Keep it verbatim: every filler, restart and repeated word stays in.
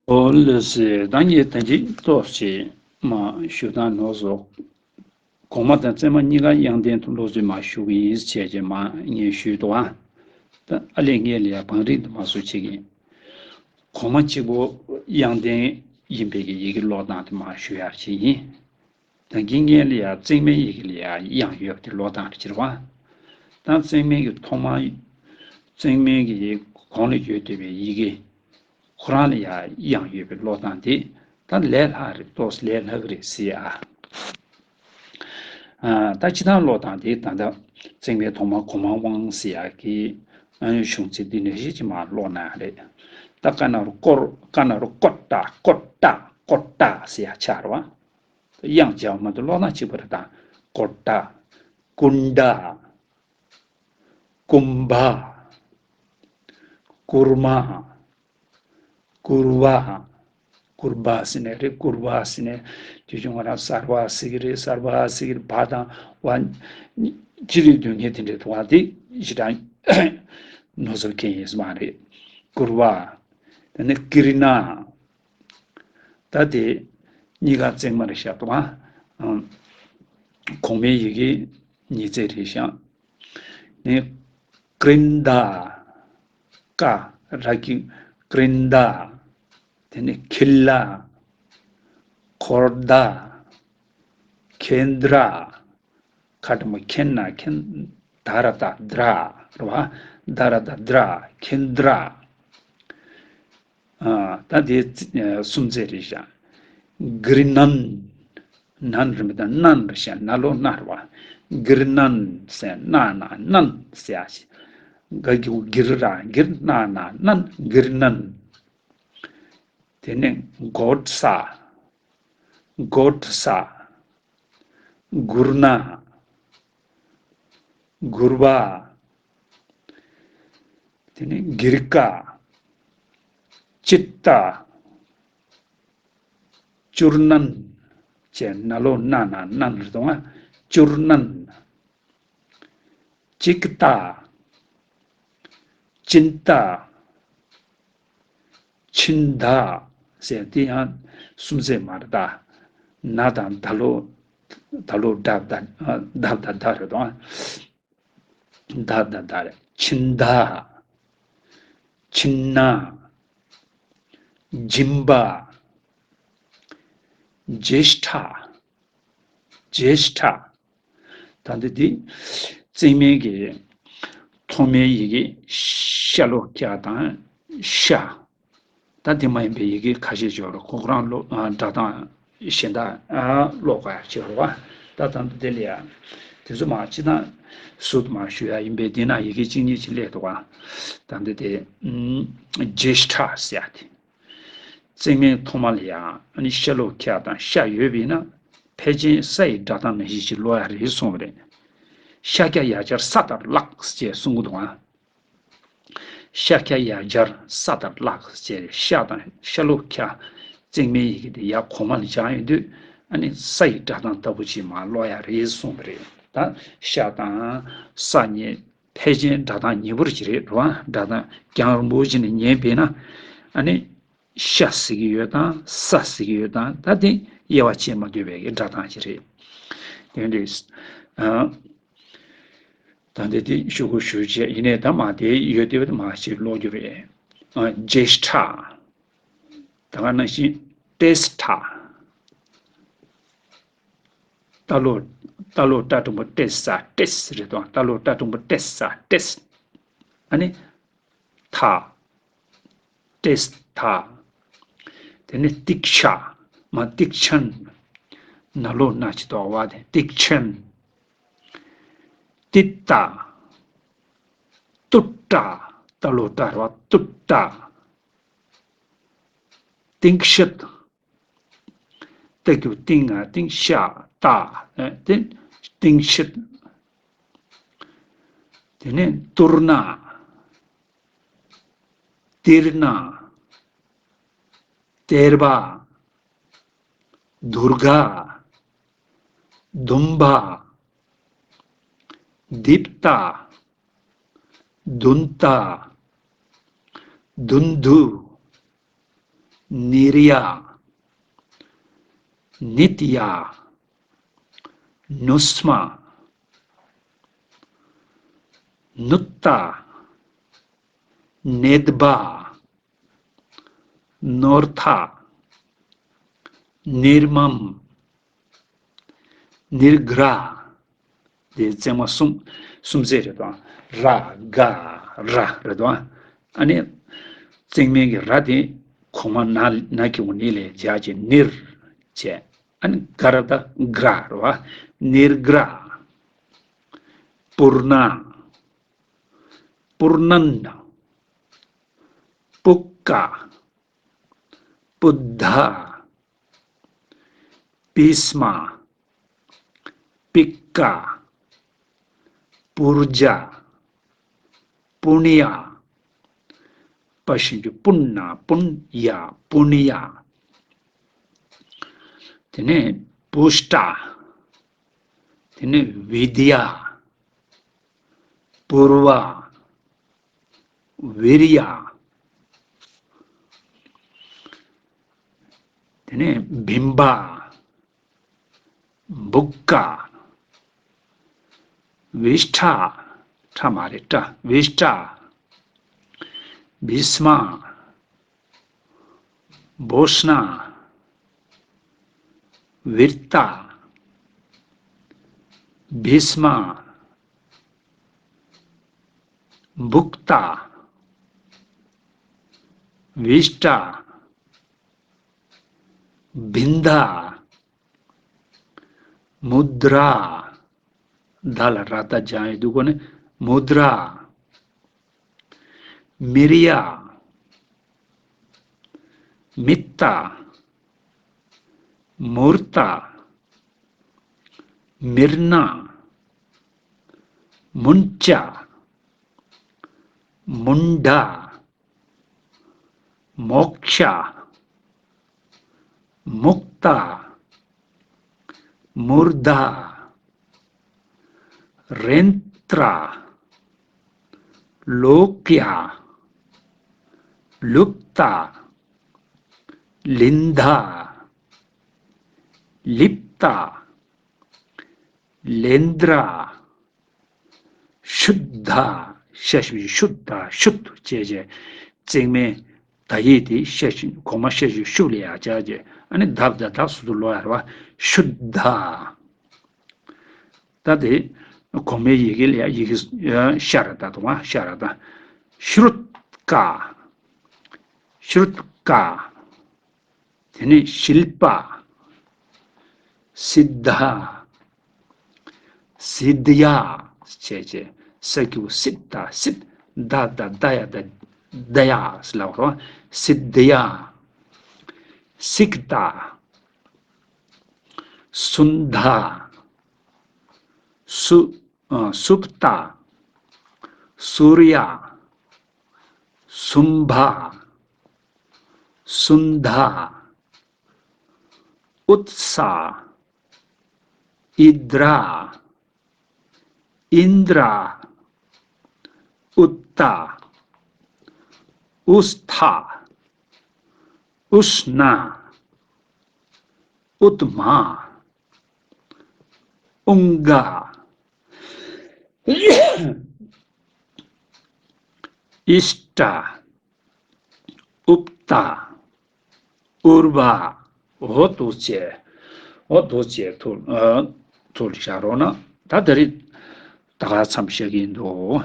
ཨོ་ལགས་སེ། ད་ངས་ད་གཅིག་ཏོག་ཙམ་མར་ཞུ་སྟངས་ནོར་སོང་། གོང་མ་དང་བཙུན་མ་གཉིས་ཀ་དབྱངས་ལྡན་དུ་ཀློག་ཚུལ་མར་ཞུ་གི་ཡིན་ཟེར་བྱས་མར་ངས་ཞུས་འདུག་ཨ། ད་ཨ་ལས་ངས་ལ་ཡ་བང་རིམ་དུ་མར་བཟོ་བྱེད་ཀྱི་ཡིན། གོང་མ་གཅིག་པོ་དབྱངས་ལྡན་ཡིན་པའི་གི་ཡི་གེ་ཀློག་སྟངས་དེ་མར་ཞུ་ཡག་ཅིག་ཡིན། ད་གིན་ངས་ལ་ཡ་བཙུན་མའི་ཡི་གེ་ལ་ཡ་དབྱངས་ཡོད་པ་དེ་ཀློག་སྟངས་རེ་བྱེད་རོགས་ཨ། ད་བཙུན་མའི་གི་ཐོག་མ། བཙུན་མའི་གི་གོང་ལ་ཡོད་བསྡད་པའི་ཡི་གེ་ཁོ་རང་ལ་ཡ་དབྱངས་ཡོད་པའི་ཀློག་སྟངས་དེ་ད་ལས་སླ་རེད། ཏོག་ཙམ་ལས་སླ་གི་རེད་ཟེར་ཨ། ཨ། ད་སྤྱིར་བཏང་ཀློག་སྟངས་དེ་ད་ལྟ་བཙུན་མའི་ཐོག་མ་གོ་མ་དབང་ཟེར་ཡག་གི་ཨ་ནི་གཞུང་ཚིག་འདི་འདྲ་ཞིག་ཅིག་མར་ཀློག་ན་ཡག་རེད། ད་ཀ་ན་རོ་ཀོར། ཀ་ན་རོ་ཀོ་ཏ། ཀོ་ཏ། ཀོ་ཏ་ཟེར་ཡག་ཆགས་རེད་བ། དབྱངས་འཇམ་མ་གཏོགས་ཀློག་སྟངས་གཅིག་པ་རེད་ད། ཀོ་ཏ། ཀུན་ཏ། ཀུམ་བ། ཀུར་མ། ཀུར་བ། ཀུར་བ་ཟེར་ནས་རེད། ཀུར་བ་ཟེར་ནས་དེ་བྱུང་ང་རང་གསར་བ་ཟེར་གི་རེད། གསར་བ་ཟེར་གི་རེད། བ་དང་བ་ཅི་རིགས་འདོན་མཁན་དེ་འདྲ་འདུག་བ། དེ་ཞེ་དྲག་ནོར་འཛོལ་མཁན་ཡིན་ས་མ་རེད། ཀུར་བ། དེ་ནས་ཀིར་ན། ད་དེ་གཉིས་ཀ་བཙུན་མ་རེད་ཤག་འདུག་ཨ། གོང་མའི་ཡི་གེ་ཉིས་བརྩེགས་རེད་ཤག་ནི། ཀྲིན་ད། ཀ་ར་གི་ཀྲིན་ད། དེ་ནས་ཁིལ་ལ། ཁོར་ད། ཁེན་དྲ། ཁ་འགྲེང་བུ་ཁེན་ན་ཁེན། ད་ར་ད་དྲ་རེད་བ། ད་ར་ད་དྲ། ཁེན་དྲ། ཨ། ད་དེ་སུམ་བརྩེགས་རེད་ཤག་ཀྲི་ནན། ནན་རེད་མི་ད་ནན་རེད་ཤག་ན་ལོ་ན་རེད་བ། ཀྲི་ནན་ཟེར་ན་ན་ནན་ཟེར་ཡག་ཞིག་ག་གི་གུ་གིར་ར་གིར་ན་ན་ནན། ཀྲི་ནན། དེ་ནས་གོ་ཏ། གོ་ཏ། གུར་ན། གུར་བ། དེ་ནས་གིར་ཀ། ཅི་ཏ། ཅུར་ནན། ཅེས་ན་ལོ་ན་ན་ནན་རེད་དོ། ཅུར་ནན། ཅིག་ཏ། ཅིན་ཏ། ཆིན་ད་ཟེར་དེ་ཡང་སུམ་བརྩེགས་མ་རེད་ད། ན་དང་ད་ལོ། ད་ལོ་ད་ད་ད་ད་ད་རེད་དོ། ད་ད་ད་རེད། ཆིན་ད། ཆིན་ན། ཇིམ་པ། ཇེཤ་ཁྲ། ཇེཤ་ཁྲ། ད་འདི་འདི་བཙུན་མའི་གི་ཐོག་མའི་ཡི་གེ་ཤ་ལོ་ཀ་དང་ཤ། ད་དེ་མ་ཡིན་པའི་ཡི་གེ་ཁ་ཤས་ཡོད་རེད། ཁོ་རང་ཀློག་ཨ་སྒྲ་གདངས་གཞན་དག་ཨ་ཀློག་དགོས་ཡག་ཅིག་རེད་བ། ད་ད་འདི་ལ་ཡ་དེ་ཚོ་མར་སྤྱིར་བཏང་ཟུར་དུ་མར་ཞུ་ཡག་ཡིན་པས། དེ་ན་ཡི་གེ་གཅིག་གཉིས་ཅིག་སླེབས་འདུག་བ། ད་འདི་དེ་ཨམ་ཇེཤ་ཁྲ་ཟེར་ཡག་དེ། བཙུན་མའི་ཐོག་མ་ལ་ཡ་ཨ་ནི་ཤ་ལོ་ཀ་དང་ཤ་ཡོད་པ་ཡིན་ན། ཕལ་ཆེར་ས་ཡི་སྒྲ་གདངས་ནང་བཞིན་ཅིག་ཀློག་ཡག་རེད་གསུངས་པ་རེད། ཤ་ཀ་ཡ་གྱལ་ས་ལྟར་བཀླག་ཅེས་གསུང་གི་འདུག་ཨ། ཤ་ཀ་ཡ་གྱལ་ས་ལྟར་བཀླག་ཅེས་ཤ་དང་ཤ་ལོ་ཀ་བཙུན་མའི་ཡི་གེ་དེ་ཡ་གོང་མ་ལ་སྦྱངས་ཡོང་དུས། ཨ་ནི་ས་ཡི་སྒྲ་གདངས་ལྟ་བུ་ཅིག་མར་ཀློག་ཡག་རེད་གསུངས་པ་རེད། ད་ཤ་དང་ས་གཉིས་ཕལ་ཆེར་སྒྲ་གདངས་ཉེ་པོ་ཅིག་རེད་རེད་བ། སྒྲ་གདངས་རྒྱང་རིང་པོ་ཅིག་ནས་ཉན་པ་ཡིན་ན། ཨ་ནི་ཤ་ཟེར་གྱི་ཡོད་དང་ས་ཟེར་གྱི་ཡོད་དང་། ད་དེ་དབྱེ་བ་ཕྱེ་མ་ཐུབ་པའི་གི་སྒྲ་གདངས་ཅིག་རེད། དེ་འདྲས། ཨ། ད་འདི་དེ་ཞུ་དགོས་ཞུ་བྱས། ཡིན་ནའི་ད་མར་དེ་ཡོད་དེ་བས་མར་ཞིག་ཀློག་རྒྱུ་རེད། ཨ། ཇེཤ་ཁྲ། ད་ག་ནང་བཞིན་ཏེས་ཁྲ། ཏ་ལོ། ཏ་ལོ་ཏ་འགྲེང་བུ་ཏེ་ས་ཏེས་རེད་དོ། ཏ་ལོ་ཏ་འགྲེང་བུ་ཏེ་ས་ཏེས། ཨ་ནི་ཐ། ཏེས་ཐ། དེ་ནས་ཏིག་ཤ། མ་ཏིག་ཆན། ན་ལོ་ན་ཅིག་དོག་བ་དེ་ཏིག་ཆན། ཏི་ཏ། ཏུ་ཏ། ཏ་ལོ་ཏ་ར་བ་ཏུ་ཏ། ཏིང་ཤི། ཏ་གི་གུ་ཏིང་ང་ཏིང་ཤ་ཏ། ཨ། ཏིང་། ཏིང་ཤི། དེ་ནས་ཏུར་ན། ཏིར་ན། ཏེར་བ། དུར་ག། དུམ་བ། དིབ་ཏ། དུན་ཏ། དུན་དུ། ནིར་ཡ། ནིད་ཡ། ནུས་མ། ནུད་ད། ནད་པ། ནོར་ཐ། ནིར་མམ། ནིར་གྷ་ར། དེ་བརྩེགས་མ་གསུམ་གསུམ་བརྩེགས་རེད་དོ། ར་ག་ར་རེད་དོ། ཨ་ནི་བརྩེགས་མའི་གི་ར་དེ་གོང་མ་ན་ན་གི་འོ་ནི་ལས་བྱ་ཅེ་ནིར་བྱས། ཨ་ནི་གྷ་ར་ད་གྷ་ར་རེད་བ། ནིར་གྷ་ར། པུར་ན། པུར་ནན། པུཀ་ཀ། པུད་དྷ། པིས་མ། པིག་ཀ། པུར་ཇ། པུན་ཡ། པ་ཞབས་ཀྱུ་པུན་ན་པུན་ཡ། པུན་ཡ། དེ་ནས་པུཤ་ཏ། དེ་ནས་བི་དི་ཡ། པུར་བ། བིར་ཡ། དེ་ནས་བིམ་བ། བུག་ཀ། བིཥྚ། ཊ་མ་རེད་ཊ། བིཥྚ། བིས་མ། བྷོ་ཤ་ན། བིར་ཏ། བིས་མ། བུག་ཏ། བིཥྚ། བིན་དྷ། མུ་དྲ། ད་ལ་ར་ད་སྦྱར་ཡོད་འདུག་གོ་ནི། མུ་དྲ། མིར་ཡ། མིད་ཏ། མུར་ཏ། མིར་ན། མུན་ཅ། མུན་ཌ། མོཀྵ། མུཀ་ཏ། མུར་དྷ། རེན་ཏྲ། ལོ་ཀྱ། ལུཔ་ཏ། ལིན་དྷ། ལིཔ་ཏ། ལེན་དྲ། ཤུད་དྷ། ཤ་ཞབས་ཀྱུ་ཤུད་དྷ། ཤུད་ཅེས་བྱས། བརྩེགས་མའི་ད་ཡིག་དེ་ཤ་ཞབས་གོང་མ་ཤ་ཞབས་ཀྱུ་ཤུ་ལ་ཡ་བྱས་བྱས། ཨ་ནི་དྷ་བཏགས་དྷ་ཟུར་དུ་ལོག་ཡ་རེད་བ། ཤུད་དྷ། ད་དེ་གོང་མའི་ཡི་གེ་ལ་ཡ་ཡི་གེ་ཤ་ར་བཏགས་དང་བ། ཤ་ར་བཏགས། ཤྲུད་ཀ། ཤྲུད་ཀ། དེ་ནས་ཤིལ་པ། སིད་དྷ། སིད་ཡ་བྱས་བྱས། ས་ཀྱུ་སིད་ད་སིད། དྷ་ད་དྷ་ཡ་ད་དྷ་ཡ་ཟེར་ལབ་རོ། སིད་ཡ། སིག་ཏ། སུན་དྷ། སུ། ཨ། སུབ་ཏ། སུར་ཡ། སུམ་བྷ། སུན་དྷ། ཨུཏ་ས། ཨིད་དྲ། ཨིན་དྲ། ཨུཏྟ། ཨུསྟྷ། ཨུཥྚ། ཨུཏྨ། ཨུང་ག། ཨིཥྚ། ཨུཔྟ། ཨུརྦ། འོ་འདུག་བྱས། འོ་འདུག་བྱས་ཐུགས། ཨ། ཐུགས་ལ་བཞག་རོགས་གནང་། ད་ད་རེས་ད་ག་མཚམས་བཞག་གི་ཡིན་འདུག།